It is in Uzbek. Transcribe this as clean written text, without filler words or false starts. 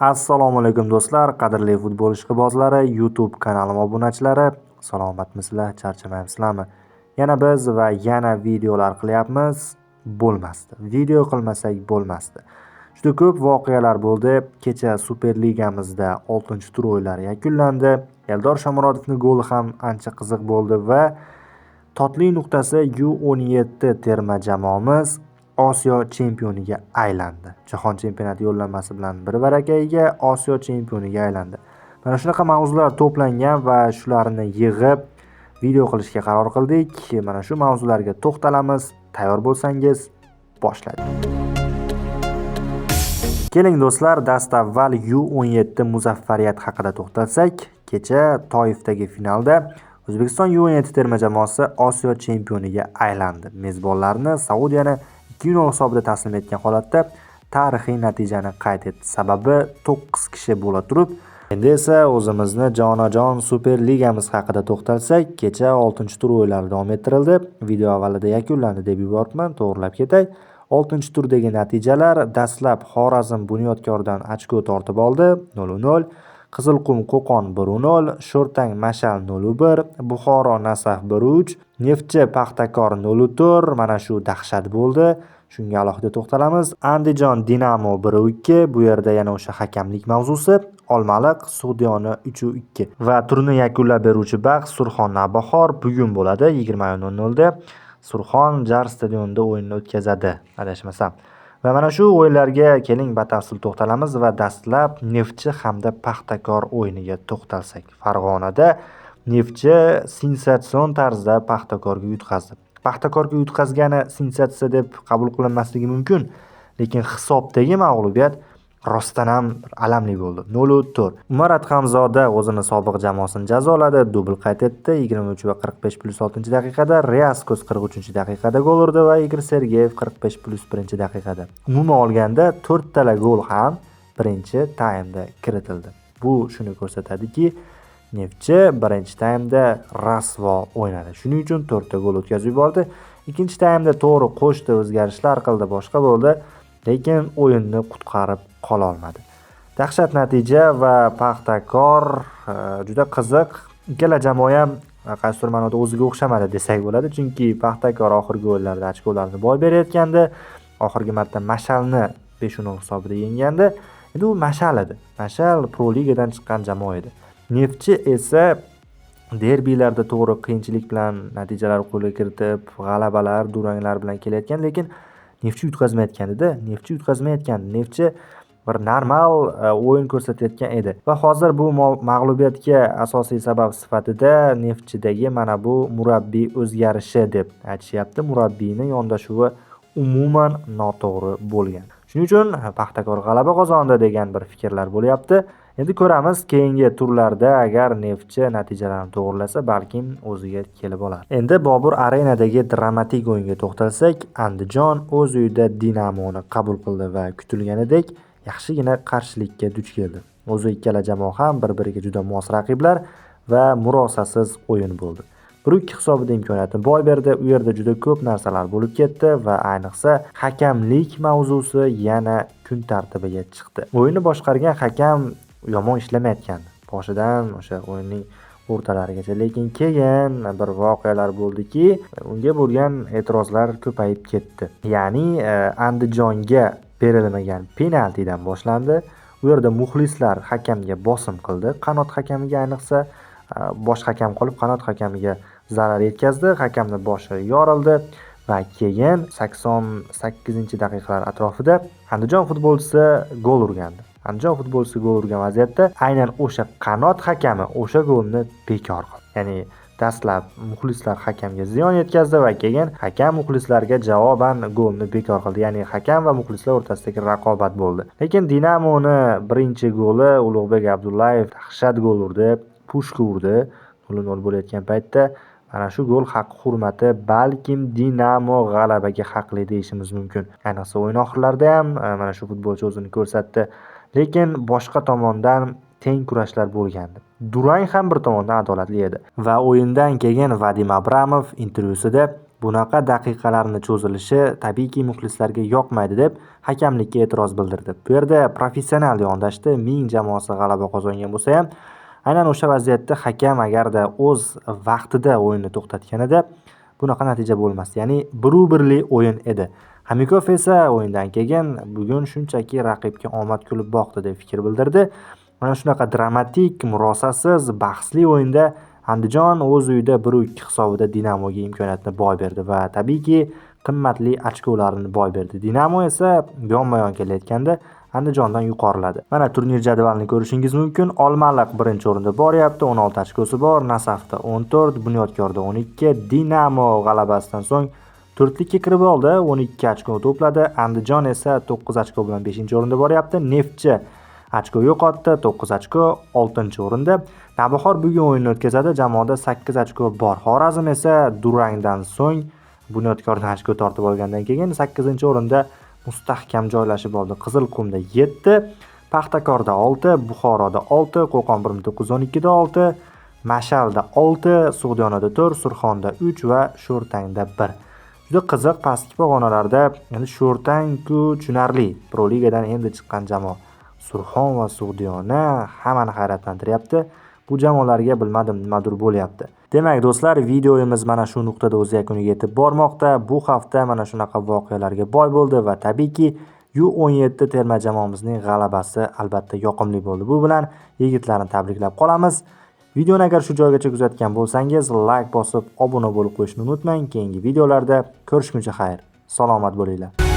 Assalomu alaykum do'stlar, qadrli futbol ishqibozlari, YouTube kanalim obunachilari, salomatmisizlar, charchamayapsizlarmi? Yana biz va yana videolar qilyapmiz. Bo'lmasdi. Video qilmasak bo'lmasdi. Juda ko'p voqealar bo'ldi. Kecha Superligamizda 6-tur o'yinlari yakunlandi. Eldor Shomurodovning goli ham ancha qiziq bo'ldi va totli nuqtasi U17 terma jamoamiz Osiyo chempioniga aylandi. Jahon chempionati yo'llanmasi bilan bir varakayiga Osiyo chempioniga aylandi. Mana shunaqa mavzular to'plangan va shularni yig'ib video qilishga qaror qildik. Mana shu mavzularga to'xtalamiz. Tayyor bo'lsangiz, boshladik. Keling do'stlar, dastavval U17 muzaffariyat haqida to'xtalsak, kecha Toifdagi finalda O'zbekiston U17 terma jamoasi Osiyo chempioniga aylandi. Mezbonlarni Saudiyani 2-0 hisobida taslim etgan holatda tarixiy natijani qayd etdi. Sababi 9 kishi bo'la turib, endi esa o'zimizni jonajon Superligamiz haqida to'xtalsak, kecha 6-tur o'yinlari davom ettirildi. Video avvalida yakunlandi deb yuboribman, to'g'rilab ketay. 6-turdagi natijalar: dastlab Xorazm Bunyodkordan ochko tortib oldi 0-0, Qizilqum Qo'qon 1-0, Sho'rtang Mashal 0-1, Buxoro Nasaf 1-3, Neftchi Paxtakor 0-4. Mana shu dahshat bo'ldi. Shunga alohida to'xtalamiz. Andijon Dinamo 1-2, bu yerda yana o'sha hakamlik mavzusi. Olmaliq Sug'diyona 3-2 va turni yakunlab beruvchi bahs Surxon Navbahor bugun bo'ladi 20:00 da. Surxon Jar stadionida o'yinni o'tkazadi, adashmasam. Va mana shu o'yinlarga keling batafsil to'xtalamiz va dastlab Neftchi hamda Paxtakor o'yiniga to'xtalsak. Farg'onada Neftchi sensatsion tarzda Paxtakorga yutqazdi. Paxtakorga yutqazgani sensatsiya deb qabul qilinmasligi mumkin, lekin hisobdagi mag'lubiyat rostdan ham alamli bo'ldi. 0-4. Umar Adhamzoda o'zini sobiq jamoasini jazoladi, dubl qayd etdi. 23 va 45+6 daqiqada, Riaskos 43 daqiqada gol urdi va Igor Sergeyev 45+1 daqiqada. Umuman olganda 4 tala gol ham birinchi taymda kiritildi. Bu shuni ko'rsatadiki, Neftchi birinchi taymda rasvo o'ynadi. Shuning uchun 4 ta gol o'tkazib yubordi. Ikkinchi taymda to'g'ri qo'shdi, o'zgarishlar qildi, boshqa bo'ldi, lekin o'yinni qutqarib qola olmadi. Dahshat natija va Paxtakor juda qiziq. Ikkala jamoa ham qaysidir ma'noda o'ziga o'xshamadi desak bo'ladi, chunki Paxtakor oxirgi o'yinlarda ochkolarni boy berayotgandi. Oxirgi marta Mashalni 5-0 hisobida yengandi. Endi u Mashal edi. Mashal Pro ligadan chiqqan jamoa edi. Neftchi esa derbilarda to'g'ri qiyinchilik bilan natijalar qo'lga kiritib, g'alabalar, duranglar bilan kelayotgan, lekin Neftchi yutqazmayotgandida. Neftchi yutqazmayotgandi. Neftchi bir normal o'yin ko'rsatayotgan edi. Va hozir bu mag'lubiyatga asosiy sabab sifatida Neftchidagi mana bu murabbiy o'zgarishi deb aytishyapti. Murabbiyni yondashuvi umuman noto'g'ri bo'lgan. Shuning uchun Paxtakor g'alaba qozondi degan bir fikrlar bo'lyapti. Endi ko'ramiz, keyingi turlarda agar Neftchi natijalarni to'g'rilasa, balkim o'ziga kelib olar. Endi Bobur Arenadagi dramatik o'yinga to'xtalsak, Andijon o'z uyida Dinamoni qabul qildi va kutilganidek yaxshigina qarshilikka duch keldi. O'zi ikkala jamoa ham bir-biriga juda mos raqiblar va murosasiz o'yin bo'ldi. 1-2 hisobida imkoniyatni boy berdi. U yerda juda ko'p narsalar bo'lib ketdi va ayniqsa hakamlik mavzusi yana kun tartibiga chiqdi. O'yinni boshqargan hakam yomon ishlamayotgandi. Boshidan o'sha o'yinning o'rtalarigacha, lekin keyin bir voqealar bo'ldiki, unga bo'lgan e'tirozlar ko'payib ketdi. Ya'ni Andijonga berilmagan penaltidan boshlandi. U yerda muxlislar hakamga bosim qildi. Qanot hakamiga, ayniqsa bosh hakam qolib, qanot hakamiga zarar yetkazdi. Hakamni boshi yorildi va keyin 88-daqiqalar atrofida Andijon futbolchisi gol urgandi. Andijon futbolchisi gol urgan vaziyatda aynan o'sha qanot hakami o'sha golni bekor qildi. Ya'ni dastlab muxlislar hakamga ziyon yetkazdi va keyin hakam muxlislarga javoban golni bekor qildi. Ya'ni hakam va muxlislar o'rtasidagi raqobat bo'ldi. Lekin Dinamoni birinchi goli Ulug'bek Abdullayev dahshat gol urdi, pushka urdi. 0-0 bo'layotgan paytda mana shu gol haqqi hurmati balkim Dinamo g'alabaga haqli deyishimiz mumkin. Ayniqsa o'yin oxirlarida ham mana shu futbolchi o'zini ko'rsatdi. Lekin boshqa tomondan teng kurashlar bo'lgandi. Durang ham bir tomondan adolatli edi. Va o'yindan keyin Vadim Abramov intervyusida Bunaqa daqiqalarni cho'zilishi tabiiyki muxlislarga yoqmaydi deb hakamlikka e'tiroz bildirdi. Bu yerda professional yondashdi, Ming jamoasi g'alaba qozongan bo'lsa ham, aynan o'sha vaziyatda hakam agarda o'z vaqtida o'yinni to'xtatganida bunaqa natija bo'lmasdi. Ya'ni 1-1lik o'yin edi. Xomikov esa o'yindan keyin bugun shunchaki raqibga omad kulib boqdi deb fikr bildirdi. Mana shunaqa dramatik, murosasiz, bahsli o'yinda Andijon o'z uyida 1-2 hisobida Dinamoga imkoniyatni boy berdi va tabiiyki qimmatli ochkolarni boy berdi. Dinamo esa yonma-yon kelayotganda Andijondan yuqoriladi. Mana turnir jadvalini ko'rishingiz mumkin. Olmaliq birinchi o'rinda boryapti, 16 ochkosi bor, Nasafda 14, Bunyodkorda 12, Dinamo g'alabasidan so'ng to'rtlikka kirib oldi, 12 ochko to'pladi. Andijon esa 9 ochko bilan 5-o'rinda boryapti. Neftchi ochko yo'qotdi, 9 ochko 6-o'rinda. Navbahor bugun o'yinni o'tkazadi, jamoada 8 ochko bor. Xorazm esa durangdan so'ng Bunyodkordan ochko tortib olgandan keyin 8-o'rinda mustahkam joylashib oldi. Qizilqumda 7, Paxtakorda 6, Buxoroda 6, Qo'qon 1912 da 6, Mashalda 6, Sug'diyonada 4, Surxonda 3 va Sho'rtangda 1. Juda qiziq, pastki pog'onalarda endi Sho'rtang-ku tushunarli, Pro Ligadan endi chiqqan jamoa. Surxon va Sug'diyona hammani hayratlantiryapti. Bu jamoalarga bilmadim nimadir bo'lyapti. Demak do'stlar, videomiz mana shu nuqtada o'z yakuniga yetib bormoqda. Bu hafta mana shunaqa voqealarga boy bo'ldi va tabiiyki U17 terma jamoamizning g'alabasi albatta yoqimli bo'ldi. Bu bilan yigitlarni tabriklab qolamiz. Videoni agar shu joygacha kuzatgan bo'lsangiz, like bosib, obuna bo'lib qo'yishni unutmang. Keyingi videolarda ko'rishguncha xayr. Salomat bo'linglar.